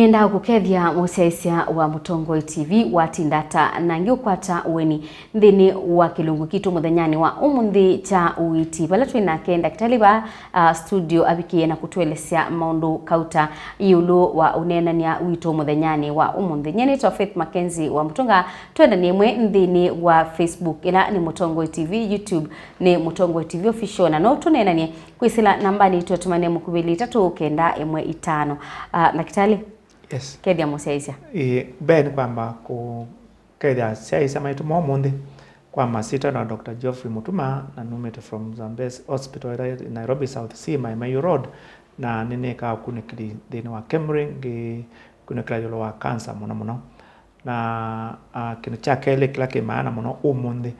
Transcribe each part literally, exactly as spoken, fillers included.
Nĩendaa kũkethya mũsyaĩĩsya wa Mũtongoi T V watinda ata na ngĩũkwata ũeni nthĩnĩ wa kĩlungu kitũ mũthenyanĩ wa ũmũnthĩ kya ũiiti, vala twĩ nake ndakĩtalĩ vaa, ah, studio avikĩe na kũtũelesya maũndũ kauta ĩũlũ wa ũneenany'a witũ mũthenyanĩ wa ũmũnthĩ. Nyie nĩtwa Faith Mackenzie wa Mũtũnga, twendanie ĩmwe nthĩnĩ wa Facebook, ĩla nĩ Mũtongoi T V, YouTube nĩ Mũtongoi T V Official, na no tũneenanie kwĩsĩla nambanĩ itũ, tũmane mũkuvĩli itatũ kenda ĩmwe itano. Ah, ndakĩtalĩ, Yes. Kethya mũsyaĩĩsya. Ĩĩ, mbee nĩ kwamba kũkethya asyaĩĩsya maitũ ma ũmũnthĩ. Kwa masita na Doctor Geoffrey Mutuma, na numĩte from Zambezi Hospital ĩla ĩ Nairobi South C, Mai Mahiu Road, na nĩnĩkaa ũkunĩkĩli nthĩnĩ wa KEMRI, ngĩkunĩkĩla ĩũlũ wa cancer mũno mũno. Na, ah, kĩndũ kya kelĩ kĩla kĩ maana mũno ũmũnthĩ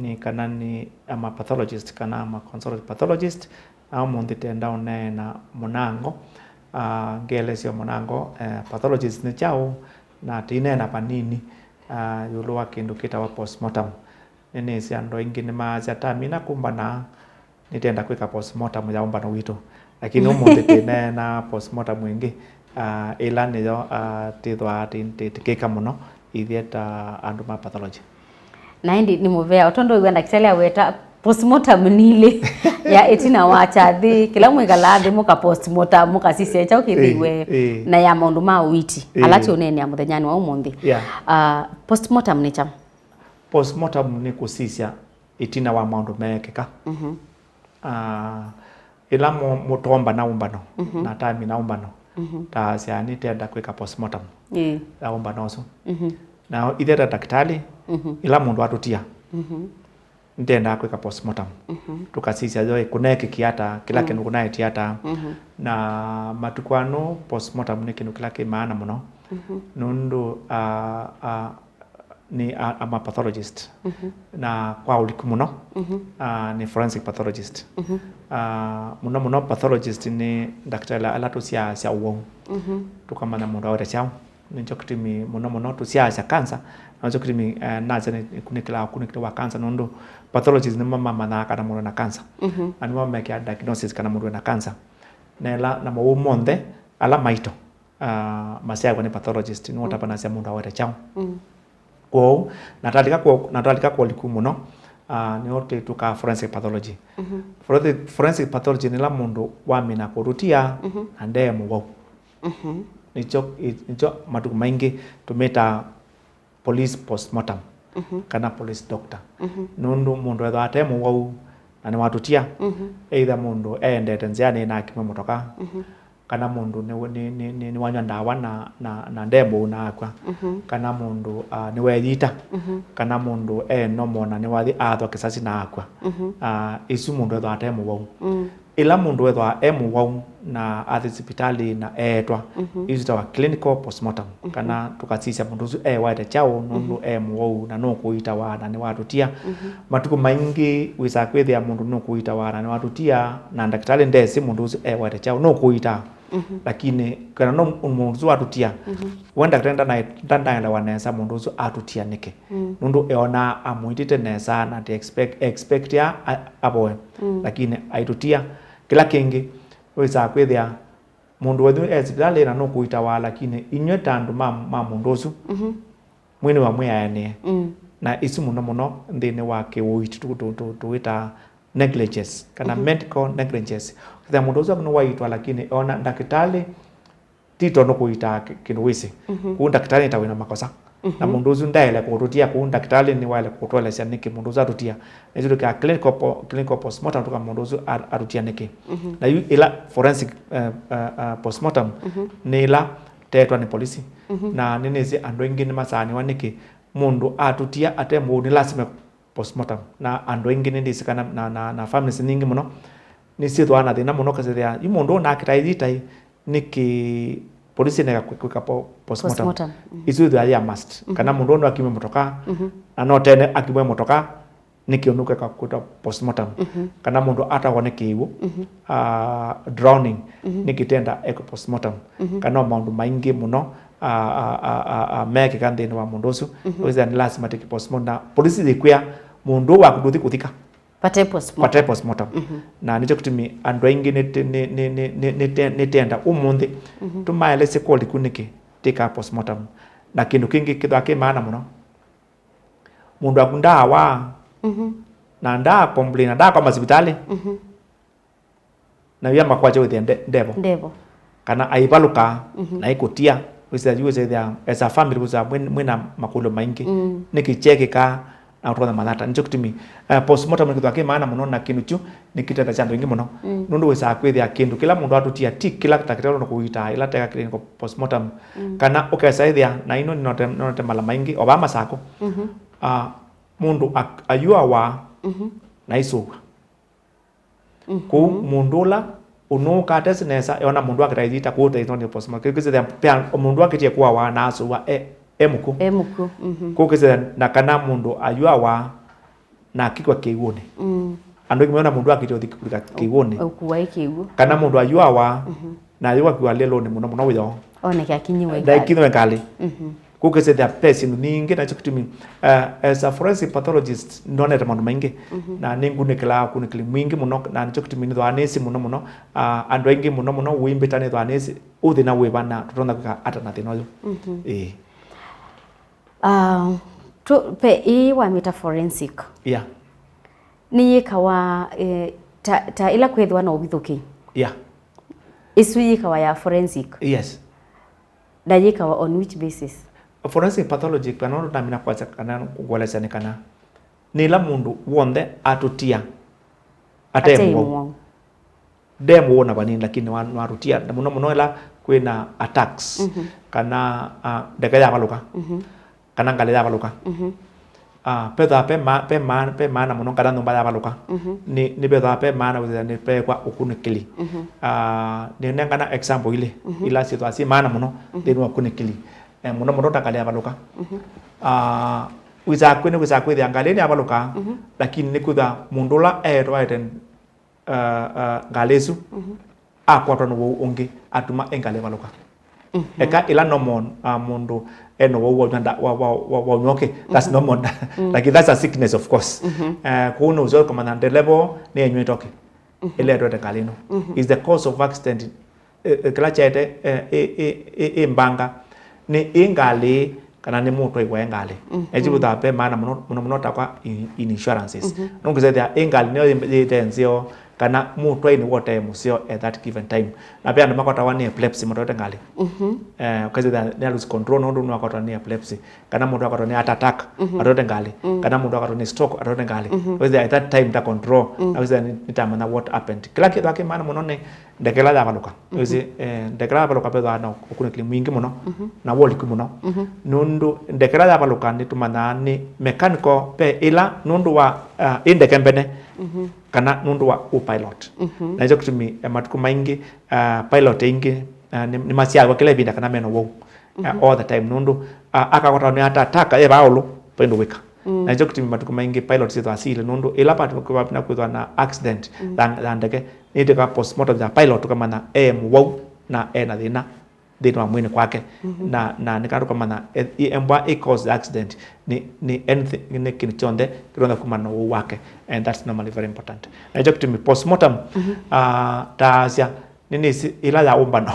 nĩ kana nĩ, I'm a pathologist kana I'm a consultant pathologist, na ũmũnthĩ tenda ũneena mũnango, ah, ngelesya mũnango, eh, pathologist nĩ kyaũ, na tĩineena vanini, ah, ĩũlũ wa kĩndũ kĩtawa postmortem. Nĩnĩsĩ andũ aingĩ nĩmaasya, "Tamina kũmbana, nĩtenda kwĩka postmortem ya ũmbano witũ." Lakini ũmũnthĩ tĩneena postmortem ĩngĩ, ah, ĩla nĩyo, ah, tĩthwaa tĩ-, tĩ-, tĩkĩka mũno ithyĩ ta andũ ma pathology. Na ĩndĩ nĩ mũvea, o tondũ wĩw'a ndakĩtalĩ aweta postmortem nĩ ilĩ ya ĩtina wa kyathĩ, kĩla mwĩkalaa nthĩ mũka postmortem, mũkasisya kyaũ kĩthĩiwe, Ĩĩ, ĩĩ. na ya maũndũ ma ũiiti, Ĩĩ. ala tũũneenea mũthenyanĩ wa ũmũnthĩ. Yeah. Ah, postmortem nĩ kyaũ? Postmortem nĩ kũsisya ĩtina wa maũndũ meekĩka. Mhm. Ah, ĩla mũ-, mũ-, twombana ũmbano, Mhm. na tamina ũmbano, Mhm. taasya nĩtenda kwĩka postmortem Ĩĩ. ya ũmbano ũsu. Mhm. Na ithe ta ndakĩtalĩ, Mhm. ĩla mũndũ atũtia, Mhm. nĩtendaa kwĩka postmortem. Mhm. Tũkasisya yo kũneekĩkie ata, kĩla Mm. kĩndũ kũnaetie ata. Mhm. Na matukũ aa postmortem nĩ kĩndũ kĩla kĩ maana mũno. Mhm. Nũndũ, ah, ah, nĩ a, I'm a pathologist. Mhm. Na kwa ũliku mũno, Mhm. ah, nĩ forensic pathologist. Mhm. Ah, mũno mũno pathologist nĩ ndakĩtalĩ ala tũsyaasya ũwau. Mhm. Tũkamanya mũndũ awete kyaũ. Nĩkyo kĩtumi mũno mũno tũsyaasya cancer, na nĩkyo kĩtumi, eh, nasya nĩ kunĩkĩla, kunĩkĩla wa cancer, nũndũ pathologist nĩmo mamanyaa kana mũndũ ena cancer. Mhm. Na nĩmo mekĩa diagnosis kana mũndũ ena cancer. Na ĩla, na mawau monthe ala maito, ah, masyaĩwa nĩ pathologist, nĩwe Mm. ũtavanasya mũndũ awete kyaũ. Mm. Kwoou, na twalika kwa, na twalika kwa ũliku mũno, ah, nĩyo twĩ-, twĩkaa forensic pathology. Mhm. Forensic, forensic pathology nĩ ĩla mũndũ wamina kũtũtia Mhm. na ndee mũwau. Mhm. Nĩkyo, nĩkyo matukũ maingĩ tũmĩtaa police postmortem Mhm. kana police doctor. Mhm. Nũndũ mũndũ ethwa ate mũwau na nĩwatũtia, Mhm. either mũndũ eendete nzĩanĩ na akimwe mũtoka, Mhm. kana mũndũ nĩ, nĩ, nĩ, nĩ, nĩwanywa ndawa na, na, na nde mũwau na akw'a, Mhm. kana mũndũ, ah, nĩweeyita, Mhm. kana mũndũ e nomo na nĩwathi aathwa kĩsasi na akw'a. Mhm. Ah, isu mũndũ ethwa ate mũwau. Mm. Ĩla mũndũ wethwa e mũwau na athi sipitalĩ na eetwa, Mhm. isu itawa clinical postmortem, Mhm. kana tũkasisya mũndũ ũsu ewaete kyaũ nũndũ Mhm. e mũwau na nũkũitawa na nĩwatũtia. Mhm. Matukũ maingĩ wĩsaa kwĩthĩa mũndũ nũkũitawa na nĩwatũtia, na ndakĩtalĩ ndesĩ mũndũ ũsu ewaete kyaũ, nũkũitaa. Mhm. Lakini kana no mũndũ ũsu watũtia, Mhm. we ndakĩtalĩ ndanae-, ndanaelewa nesa mũndũ ũsu atũtia nĩkĩ. Mm. Nũndũ eonaa amũitĩte nesa na ati expect, expect a, a, avoe. Mm. Lakini aitũtia. Kĩla kĩngĩ, wĩsaa kwĩthĩa mũndũ wenyu e sipitalĩ na nũkũitawa, lakini inyw'ĩ ta andũ ma, ma mũndũ ũsu, Mhm. mwĩnĩwa mwĩaanĩe. Mm. Na isu mũno mũno nthĩnĩ wa kĩũiti tũ-, tũ-, tũ-, tũwĩtaa negligence, kana Mhm. medical negligence. Ũkethĩa mũndũ ũsu nĩwaitwa, lakini ona ndakĩtalĩ ti tondũ kũitaa kĩ-, kĩndũ wĩsĩ. Mhm. Kũu ndakĩtalĩ nĩ ta wĩna makosa. Na Mhm. mũndũ ũsu ndaĩle kũtũtia, kũu ndakĩtalĩ nĩwaĩle kũtũelesya nĩkĩ mũndũ ũsu atũtia. Na ithyĩ twĩkaa clinical po-, clinical postmortem tũka mũndũ ũsu a-, atũtia nĩkĩ. Mhm. Na yu ĩla forensic, eh, eh, eh, postmortem Mhm. nĩ ĩla teetwa nĩ polisi. Mhm. Na nĩnĩsĩ andũ aingĩ nĩmasaanĩwa nĩkĩ mũndũ atũtia ate mũwau nĩ lasima postmortem. Na andũ aingĩ nĩndĩsĩ kana na, na, na families nyingĩ mũno nĩsyĩthwaa na thĩna mũno, ũkasĩthĩa yu mũndũ ũũ nakĩtae yĩtai, nĩkĩ polisi neka kwĩ-, kwĩka po-, postmortem. Postmortem, mhm. Isu ĩthwaa yĩ a must. Mhm. Kana mũndũ ũũ nĩwakimwe mũtoka, Mhm. na no tene akimwe mũtoka, nĩkĩ ũnũkweka kwĩtwa postmortem. Mhm. Kana mũndũ atagwa nĩ kĩw'ũ, Mhm. ah, drowning, Mhm. nĩkĩ tenda eke postmortem. Mhm. Kana o maũndũ maingĩ mũno, ah, ah, ah, ah, ah, mekĩka nthĩnĩ wa mũndũ ũsu, Mhm. wĩsĩa nĩ lasima tĩke postmortem. Na polisi yĩkwĩa mũndũ ũũ waku ndũthi kũthika. Vate postmortem. Vate postmortem. Mhm. Na nĩkyo kĩtumi andũ aingĩ nĩ, nĩ, nĩ, nĩ, nĩ, nĩte-, nĩtenda ũmũnthĩ Mhm. tũmaelesye koliku nĩkĩ Tĩkaa postmortem. Na kĩndũ kĩngĩ kĩthwa kĩ maana mũno, mũndũ waku ndaawa, Mhm. na ndaa complain, na ndaakwama sivitalĩ, Mhm. na wia makwatya wĩthĩa nde-, ndevo. Ndevo. Kana aivalũka, Mhm. na ikũtia, wĩsĩa yu wĩsĩthĩa, as a family, wĩsĩa mwĩ, mwĩna makũlyo maingĩ. Mm. Nĩkĩ kyekĩkaa na ũtonya mathata? Nĩkyo kĩtumi, eh, postmortem nĩkĩthwa kĩ maana mũno, na kĩndũ kyu nĩkĩtethasya andũ aingĩ mũno. Mm. Nũndũ wĩsaa kwĩthĩa kĩndũ kĩla mũndũ atũtia ti kĩla takĩtalo na kũitaa ĩla teka clinical postmortem. Mm. Kana ũkesa ĩthĩa, na ino nĩnonete, nĩnonete mala maingĩ, o vaa Masakũ. Mhm. Ah, mũndũ ak-, ayuawa Mhm. na aisũw'a. Mhm. Kũu mũndũ ũla ũnũũka atesi nesa, eona mũndũ akĩtaithita kũu taithonĩ postmortem. Kĩkĩsĩthĩa pea mũndũ akĩtie kũawa na asũw'a e, e mũkw'ũ. E mũkw'ũ. Mhm. Kũu kĩsĩthĩa na kana mũndũ ayuawa na akikw'a kĩw'ũnĩ. Mm. Andũ aingĩ meona mũndũ akĩtie ũthi kũlika kĩw'ũnĩ. Ũkuwa ĩ kĩw'ũ. Kana mũndũ ayuawa Mhm. na ayũwa kw'a lelũnĩ mũno mũno wĩoo. Oneke akinyiwe ngalĩ. Ndaikinyiwe ngalĩ. Mhm. Kũkĩsĩthĩa ve syĩndũ nyingĩ, na nĩkyo kĩtumi, uh, as a forensic pathologist, nĩnonete maũndũ maingĩ, Mhm. na nĩngunĩkĩlaa ũkunĩkĩli mwingĩ mũno, na nĩkyo kĩtumi nĩthwaa nĩsĩ mũno mũno, uh, andũ aingĩ mũno mũno, ũimbĩta nĩthwaa nĩsĩ, ũ thĩna wĩva na tũtonya kwĩka ata na thĩna ũyũ. Mhm. Ĩĩ. Ah, tu, pe, ĩĩ wamĩta forensic. Yeah. Nĩyĩkawa, eh, ta, ta ĩla kwĩthĩwa na ũvithũkĩ. Yeah. Ĩsu yĩkawa ya forensic. Yes. Na yĩkawa on which basis? Forensic pathology, kana ũndũ namina kwasya kana kũkuelesya nĩ kana, nĩ ĩla mũndũ w'onthe atũtia ate Ate mũwau. Mũwau. Nde mũwau na vanini, lakini nĩwa-, nĩwatũtia. Na mũno mũno ĩla kwĩna attacks, Mhm. kana, ah, ndeke yavalũka, Mhm. kana ngalĩ yavalũka. Mhm. Ah, vethĩwa ve ma-, ve ma-, ve maana mũno kana nyũmba yavalũka. Mhm. Nĩ, nĩvethĩwa ve maana wĩthĩa nĩveekwa ũkunĩkĩli. Mhm. Ah, nĩnengana example ilĩ, Mhm. ila syĩthĩwa syĩ maana mũno Mhm. nthĩnĩ wa ũkunĩkĩli. Eh, mũno mũno ta ngalĩ yavalũka. Mhm. Ah, wĩsaa kwĩ-, nĩwĩsaa kwĩthĩa ngalĩ nĩyavalũka, Mhm. lakini nĩkwĩthĩwa mũndũ ũla eetwaete, ah, ah, ngalĩ ĩsu, Mhm. akwatwa nĩ wau ũngĩ, atuma ĩngalĩ ĩvalũka. Mhm. Eka ĩla normal, ah, mũndũ ena wau wa ũnyw'a nda-, wa, wa, wa, wa ũnyw'a ũkĩ, that's Mm. normal. Mm. Like, that's a sickness, of course. Mhm. Eh, kũu nĩ ũseo kũmanya ndeleva nĩ enyw'ĩte ũkĩ. Mhm. Ĩla etwete ngalĩ ĩno. Mhm. Is the cause of accident, eh, eh, kĩla kyaete, eh, ĩ, ĩ, ĩ, ĩ mbanga, nĩ ĩ ngalĩ kana nĩ mũtwai wa ngalĩ. Mhm. Ĩsu vethĩwa ve maana mũno, mũno, mũno takwa in, in insurances. Mhm. Nũngĩsethĩa ĩ ngalĩ nĩyo yĩ, yĩte nzeo, kana mũtwai nĩwe ũtae mũseo at that given time. Na ve andũ makwatawa nĩ epilepsy matwaĩte ngalĩ. Mhm. Eh, ũkethĩa nĩ a lose control nũndũ nĩwakwatwa nĩ epilepsy. Kana mũndũ akwatwa nĩ heart attack, Mhm. atwaĩte ngalĩ. Mm. Kana mũndũ akwatwa nĩ stroke, atwaĩte ngalĩ. Mhm. Wĩthĩa at that time ta control, Mm. na wĩthĩa nĩ, nĩtamanya what happened. Kĩla kĩthwa kĩ maana mũno nĩ ndeke ĩla yavalũka. Mhm. Wĩsĩ, eh, ndeke ĩla yavalũka vethĩwa na ũkunĩkĩli mwingĩ mũno, Mhm. na woliku mũno. Mhm. Nũndũ ndeke ĩla yavalũka nĩtũmanyaa nĩ mechanical, ve ĩla nũndũ wa, ah, ĩ ndeke mbene, Mhm. kana nũndũ wa ũ pilot. Mhm. Na nĩkyo kĩtumi, eh, matukũ maingĩ, ah, pilot aingĩ, ah, nĩ, nĩmasyaĩwa kĩla ĩvinda kana mena ũwau. Ah, Mhm. all the time, nũndũ, ah, akakwatwa nĩ heart attack, e vaa ĩũlũ, vai ũndũ wĩka. Mm. Na nĩkyo kĩtumi matukũ maingĩ pilot syĩthwa sile, nũndũ ĩla pat-, vapina kwĩthwa na accident Mm. ya, ya ndeke, nĩtwĩka postmortem ya pilot, tũkamanya e mũwau na ena thĩna nthĩnĩ wa mwĩnĩ kwake. Mhm. Na, na nĩ kana tũkamanya e-, e-, embwa ĩ cause ya accident nĩ, nĩ anything, nĩ kĩndũ kyonthe kĩtonya kumana na ũwau wake, and that's normally very important. Na nĩkyo kĩtumi postmortem, Mhm. ah, taasya, nĩ nĩsĩ ĩla ya ũmbano,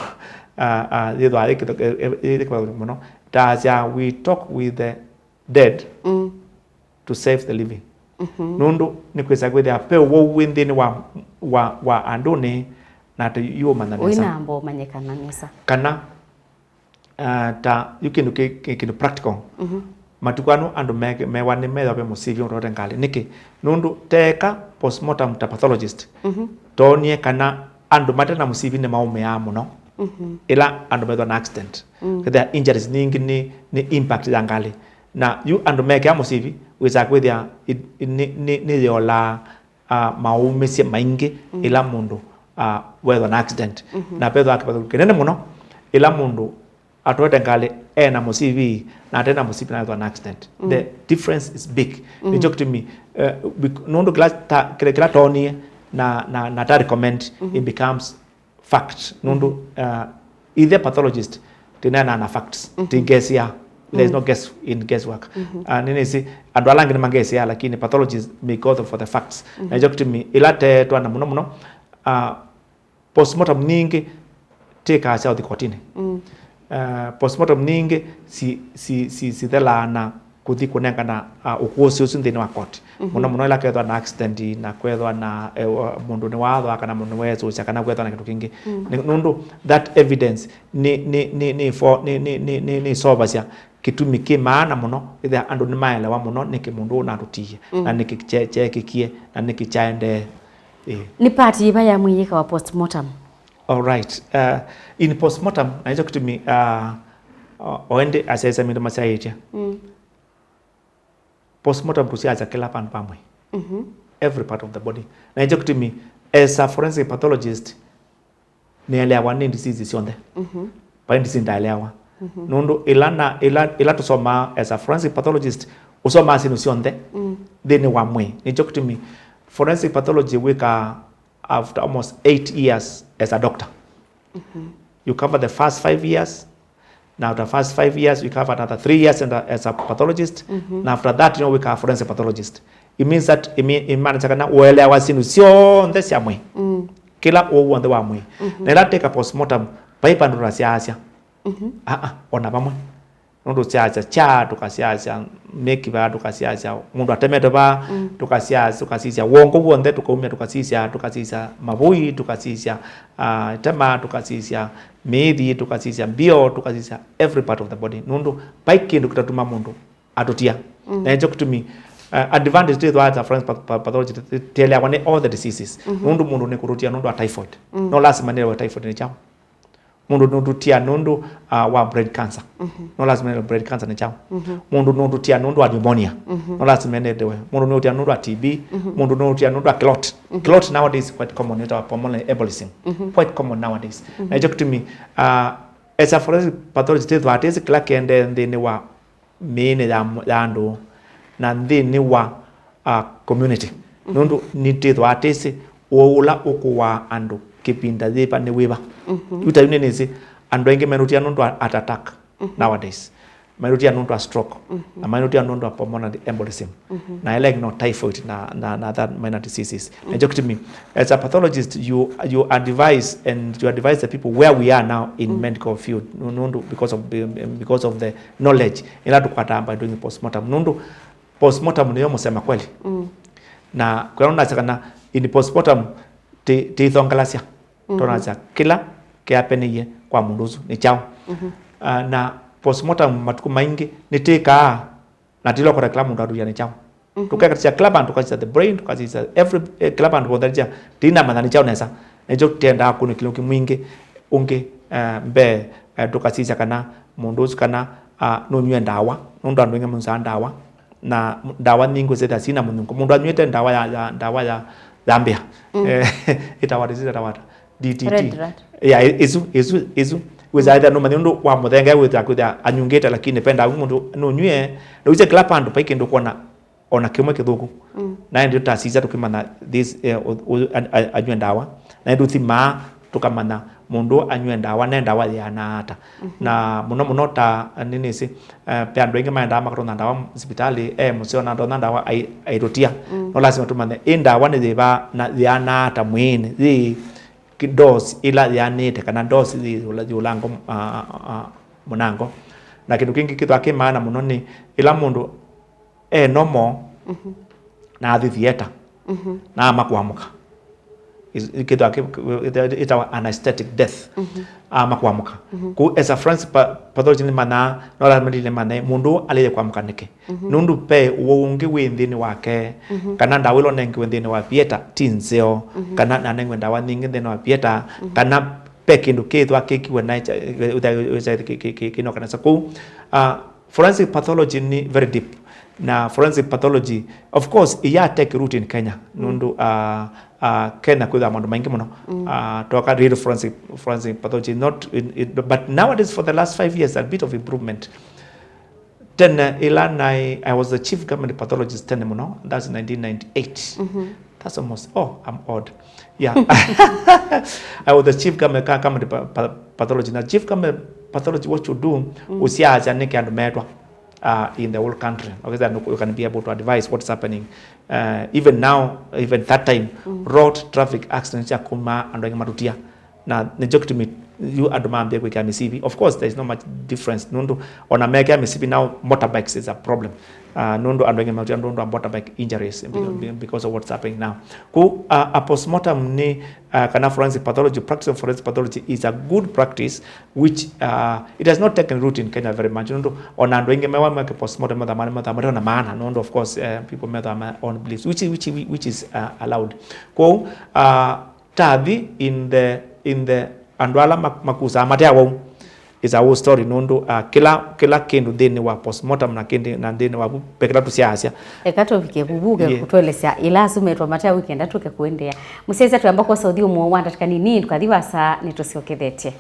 ah, ah, yĩthwa yĩ kĩtho-, ĩ-, ĩ-, yĩ kĩvathũkany'o mũno. Taasya, we talk with the dead Mm. to save the living. Mhm. Nũndũ nĩkwĩsa kwĩthĩa ve ũwau wĩ nthĩnĩ wa, wa, wa andũnĩ, na tũiũmanya nesa. Ũinamba ũmanyĩkana nesa. Kana, ah, ta yu kĩndũ kĩ, kĩ, kĩndũ practical. Mhm. Matukũ anu andũ me-, mewa nĩ methwa ve mũsivya ũtote ngalĩ. Nĩkĩ? Nũndũ teeka postmortem ta pathologist, Mhm. toonie kana andũ mate na mũsivi nĩmaũmĩaa mũno. Mhm. Ĩla andũ methwa na accident. Mm. Kethĩa injuries nyingĩ nĩ, nĩ impact ya ngalĩ. Na yu andũ mekĩa mũsivi, wĩsaa kwĩthĩa i-, i-, nĩ, nĩ, nĩyĩolaa, ah, maũmĩsye maingĩ Mm. ĩla mũndũ, ah, wethwa na accident. Mhm. Na vethwa kĩvathũkany'o kĩnene mũno ĩla mũndũ atwaĩte ngalĩ ena mũsivi na ate na mũsivi na ethwa na accident. Mm. The difference is big. Mm. Nĩkyo kĩtumi, eh, bec-, nũndũ kĩla ta-, kĩla, kĩla toonie na, na, na ta recommend, Mhm. it becomes fact. Nũndũ, Mhm. uh, ithe pathologist, tĩneanaa na facts, Mhm. tĩngesia. There is no Mm. guess in guesswork. Mhm. Uh, nĩnĩsĩ, andũ ala angĩ nĩmangesia, lakini pathologist may go for the facts. Mhm. Na nĩkyo kĩtumi, ĩla teetwa na mũno mũno, uh, postmortem nyingĩ tĩkaa sya ũthi kotinĩ. Mm. Uh, postmortem ningĩ si, si, si, sithelaa na kũthi kũnengana, uh, ũkũsĩ ũsu nthĩnĩ wa court. Mhm. Mũno mũno ĩla kethwa na accident na kwethwa na, eh, wa- mũndũ nĩwathwa kana mũndũ nĩweesũsya kana kwethwa na kĩndũ kĩngĩ. Mm. Nĩ- nũndũ that evidence nĩ, nĩ, nĩ, nĩ, fo- nĩ, nĩ, nĩ, nĩ, nĩsovasya kĩtumi kĩ maana mũno, ĩthĩa andũ nĩmaelewa mũno nĩkĩ mũndũ ũũ natũtiie, mm, na nĩkĩ kye- kyeekĩkie, na nĩkĩ kyaendee. Ĩĩ. Nĩ part yĩva ya mwĩĩ yĩkawa postmortem? All right. Uh, in postmortem, na nĩkyo kĩtumi, uh, o- o ĩndĩ asyaĩĩsya mĩndũ masyaĩtye. Mm. Postmortem tũsyaasya kĩla vandũ va mwĩĩ. Mhm. Every part of the body. Na nĩkyo kĩtumi, as a forensic pathologist, nĩeleawa nĩ disease syonthe. Mhm. Vai disease ndaeleawa. Mhm. Nũndũ ĩla na, ĩla, ĩla tũsomaa as a forensic pathologist, ũsomaa syĩndũ syonthe, mm, nthĩnĩ wa mwĩĩ. Nĩkyo kĩtumi forensic pathology wĩkaa after almost eight years as a doctor. Mhm. You cover the first five years, na after first five years, you cover another three years and, uh, as a pathologist, mhm, na after that, you know, wĩkaa forensic pathologist. It means that, ĩmaanisya kana ũeleawa syĩndũ syonthe sya mwĩĩ. Mm. Kĩla ũũ w'onthe wa mwĩĩ. Mhm. Na ĩla twĩka postmortem, vai vandũ tũtasyaasya. Mhm. Aa, ona vamwe. Nũndũ tũsyaasya kyaa, tũkasyaasya mĩkiva, tũkasyaasya mũndũ atemetwe vaa, mm, tũkasyaasya, tũkasisya wongo w'onthe, tũkaumya, tũkasisya, tũkasisya mavũi, tũkasisya, ah, itema, tũkasisya mĩĩthi, tũkasisya mbio, tũkasisya every part of the body. Nũndũ vai kĩndũ kĩtatuma mũndũ atũtia. Mm. Na nĩkyo kĩtumi, uh, advantage twĩthwaa ta forensic path- path- pathology, tĩ- tĩeleawa nĩ all the diseases. Mhm. Nũndũ mũndũ nĩkũtũtia nũndũ wa typhoid. Mm. No lasima nĩelewe typhoid nĩ kyaũ. Mũndũ nũtũtia nũndũ, uh, wa breast cancer. Mhm. No lasima nĩelewe breast cancer nĩ kyaũ. Mhm. Mũndũ nũtũtia nũndũ wa pneumonia. Mhm. No lasima nĩelewe. Mũndũ nũtũtia nũndũ wa T B. Mhm. Mũndũ nũtũtia nũndũ wa clot. Mhm. Clot nowadays is quite common, ĩtawa pulmonary embolism. Mhm. Quite common nowadays. Mhm. Na nĩkyo kĩtumi, uh, as a forensic pathologist, twĩthwaa tĩsĩ kĩla kĩendee nthĩnĩ wa mĩĩnĩ ya, ya andũ na nthĩnĩ wa, uh, community. Mhm. Nũndũ nĩtwĩthwaa tĩsĩ ũwau ũla ũkũaa andũ kĩvinda yĩva nĩ wĩva. Mhm. Yu ta yu nĩnĩsĩ andũ aingĩ menũtia nũndũ wa heart attack, mhm, nowadays. Menũtia nũndũ wa stroke. Mhm. Na menũtia nũndũ wa pulmonary embolism. Mhm. Na ĩla ĩngĩ no typhoid na, na, na other minor diseases. Mhm. Na nĩkyo kĩtumi, as a pathologist, you, you advise and you advise the people where we are now in, mm, medical field. Nũ- nũndũ because of, because of the knowledge ĩla tũkwataa by doing postmortem. Nũndũ postmortem nĩyo mũsema kweli. Mm. Na kwĩna nasya kana in postmortem ti- tĩithongelasya. Mm-hmm. Twonasya kĩla kĩapenĩie kwa mũndũ ũsu nĩ kyaũ. Mm-hmm. Ah, na postmortem matukũ maingĩ nĩtĩkaa na tilokota kĩla mũndũ atũya nĩ kyaũ. Mhm. Tũkekatisya kĩla vandũ, tũkasisya the brain, tũkasisya every, eh, kĩla vandũ vonthe, tĩinamanya nĩ kyaũ nesa. Nĩkyo tũtendaa kũnĩ kĩlungu mwingĩ ũngĩ, eh, mbee, eh, tũkasisya kana mũndũ ũsu kana, ah, nũnyw'e ndawa, nũndũ andũ aingĩ manyusaa ndawa, na m- ndawa nyingĩ ũsĩthĩa sina mũnyungo. Mũndũ anyw'ĩte ndawa ya, ya, ndawa ya, ya mbĩa, mm, eh, ĩtawa, ĩtawa ata? D D T. Red rat. Yeah, ĩ- ĩsu, ĩsu, ĩsu. Wĩsa ĩthĩa nũmanya ũndũ wa mũthenga wĩthĩa kwĩthĩa anyungĩte, lakini penda mũndũ nũnyw'e, na ũisye kĩla vandũ vai kĩndũ kwona ona kĩmwe kĩthũku. Mm. Na ĩndĩ tũtasisya tũkĩmanya this, eh, ũ- ũ- a- a- anywe ndawa. Na ĩndĩ tũthimaa tũkamanya mũndũ anywe ndawa, ne ndawa yĩana ata. Mhm. Na mũno mũno ta nĩnĩsĩ, eh, ve andũ aingĩ maendaa makatonya ndawa sivitalĩ, e mũseo na ndonya ndawa ai- aitũtia. Mm. No lasima tũmanye ĩ ndawa nĩ yĩva na yĩana ata mwĩĩnĩ, yĩ ki- dose ĩla yĩanĩte, kana dose yĩ ũla- yĩ ũlango, ah, ah, ah, mũnango. Na kĩndũ kĩngĩ kĩthwa kĩ maana mũno nĩ ĩla mũndũ e normal, mhm, na athi theater, mhm, na ama kũamũka. Is- kĩthwa kĩ- kĩ- ĩtawa anesthetic death. Mhm. Ama kũamũka. Mhm. Kũu as a forensic pa- pathologist nĩmanyaa, no lasima nĩmanye mũndũ ũũ aleie kũamũka nĩkĩ. Mhm. Nũndũ ve ũwau ũngĩ wĩ nthĩnĩ wake, mhm, kana ndawa ĩla ũnengiwe nthĩnĩ wa theater ti nzeo, mhm, kana nanengiwe ndawa nyingĩ nthĩnĩ wa theater, mhm, kana ve kĩndũ kĩthwa kĩkiwe na kĩnokanesa kũu. Ah, forensic pathology nĩ very deep, na forensic pathology, of course, ĩya take root in Kenya, mm, nũndũ, ah, ah, Kenya kwĩthwa maũndũ maingĩ mũno. Mm. Ah, twoka real forensic, forensic pathology, not in, in, but nowadays for the last five years a bit of improvement. Tene ĩla naĩ, I was the chief government pathologist tene mũno, that's nineteen ninety-eight. Mhm. That's almost, oh, I'm old. Yeah. I was the chief government, government pa- pa- pathologist. Na chief government pathologist, what you do, mm, ũsyaasya nĩkĩ andũ metwa, uh, in the whole country. Okay, then you can be able to advise what's happening. Uh, even now, even that time, mm, road traffic accidents sya kuma andũ aingĩ matũtia. Na nĩkyo kĩtumi yu andũ mambie kwĩkĩa mĩsivi. Of course, there is no much difference, nũndũ ona mekĩa mĩsivi now, motorbikes is a problem. Uh, nũndũ andũ aingĩ maũtia nũndũ wa motorbike injuries be- be- because of what's happening now. Kũu, uh, a postmortem nĩ, uh, kana forensic pathology, practice of forensic pathology is a good practice which, uh, it has not taken root in Kenya very much. Nũndũ ona andũ aingĩ mewa meke postmortem metha mane metha mare na maana, nũndũ of course, uh, people metha ma own beliefs, which, which, which is, uh, allowed. Kũu, uh, tathi in the, in the andũ ala mak- makusaa matea wau is a whole story, nũndũ, uh, kĩla, kĩla kĩndũ nthĩnĩ wa postmortem na kĩndũ na nthĩnĩ wa vu, ve kĩla tũsyaasya. Eka tũvike vuvuke. Yeah. Kũtũelesya ila asu metwa matea wikenda tũke kũendeea. Mũsyaĩĩsya, twĩamba kwosa ũthyũmũo wa ndatĩka nini, tũkathi vasa nĩtũsyokethetye.